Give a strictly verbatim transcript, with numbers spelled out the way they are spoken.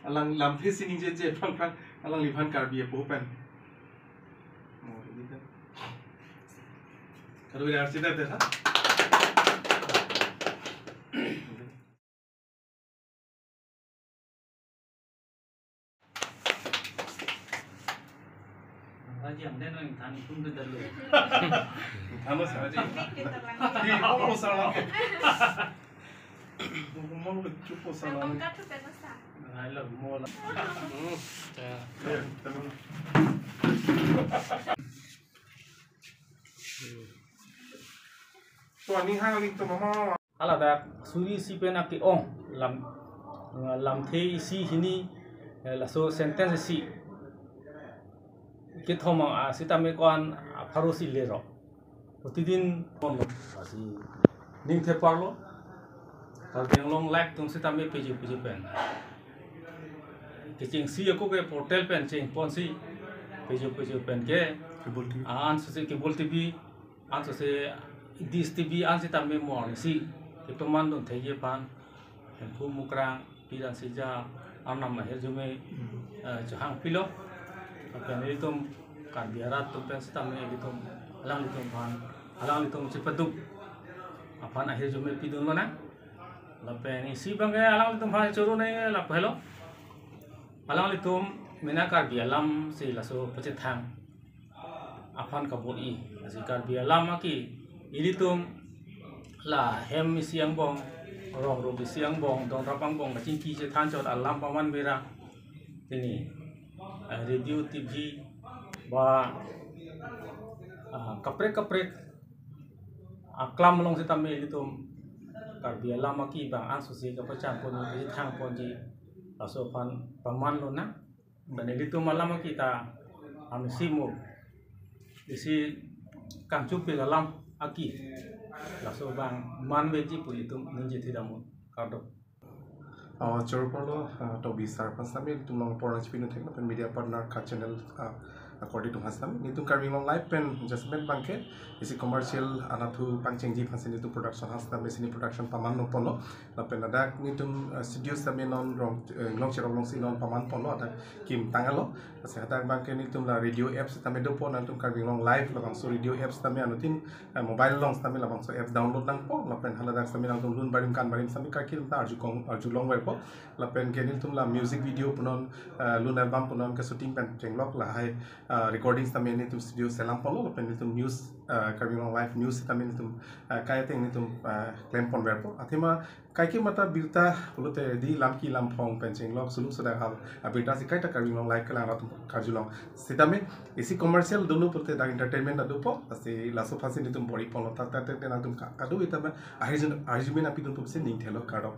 Alang lamthe si ningjeje aphrang phrang alangliphan Karbi apo pen. Oh, ini kan. Karbi arsi dah, ha? Raji ang den ang than tum tu dalu. Thanos aja. Di, oh, salah. Mau lucu kok salah. Abang katu pen masa. Ailo mo la. Hmm. Ya. Ya, teman. To ani hang ling to mama. Haladak suri isi pen ake-ong lam, lamthe isi hini, eh, laso sentence isi kethom, ah, sitame ko-an, ah, pharo si lero. Protidin ponlo, lasi ning theparlo. Karbi Anglong Live atum sitame peju peju pen kechengsi ako ke portal pen chengponsi peju peju pen ke Cable T V. An susi Cable T V, an susi Dish T V, an sitame morning si kepaman dun theje aphan Hemkhu Mukrang, Piran Sija, Arnam ahirjume, eh, chehang pilo. Lapen ilitum Karbi arat atum pen sitame ilitum alanglitum aphan, alanglitum chepaduk aphan ahirjume pidun lonang. Lapen isi abang ke alanglitum aphan choro ne lapu helo. Alanglitum mena Karbi alam si laso pachethang aphan kabor-i. Lasi Karbi alam aki ilitum la hem isi angbong, rong rong isi angbong, donrap angbong kachingki chethan chot alam paman mera. Tini, eh, radio, T V, ba, ah, kaprek kaprek aklam along sitame ilitum Karbi alam aki abang an susi kapachan pon, kapachethang ponji, laso aphan paman lonang. Lapen ilitum alam aki ta amisi mo isi kangchupil alam aki laso abang manveji pu ilitum ningje thidamnon, kardom. Ah, choro ponlo, ah, Tobi sir aphan sitame ilitum along apor nangchipinong thek lapen media partner KAT Channel, ah, akorte atum aphan sitame, nelitum Karbi Anglong Live pen jasemet abang ke isi commercial anatthu pangchengji aphan si nelitum production house sitame isi production paman nangponlo. Lapen ladak nelitum, eh, studio sitame non rong, eh, Inglong Cherok alongsi non paman ponlo, ladak kim tanglo. Lasi ladak abang ke nelitum la radio apps sitame dopo, nangtum Karbi Anglong Live labangso radio apps sitame anuttin, eh, mobile along sitame labangso apps download nangpo. Lapen haladak sitame nangtum lun barim kan barim sitame karkir ta arjukong, arjulongverpo. Lapen ke nelitum la music video punon, eh, lun album punon ke shooting pen chenglok, lahai, eh, recording sitame nelitum studio selam ponlo. Lapen nelitum news, eh, Karbi Anglong Live news sitame nelitum, eh, kai ateng nelitum, eh, klem ponverpo. Athema kaike mata birta pulote di lam ki lam phong pen chenglok suluk sodak hal abirta si kaita Karbi Anglong Live kelang arat atum karjulong. Sitame isi commercial dolo pulote dak entertainment ta dopo, lasi laso aphan si nelitum bor-i ponlo, ta ta ta nangtum ka-, kado itame ahirjume nangpidun pusi ning thelo, kardom.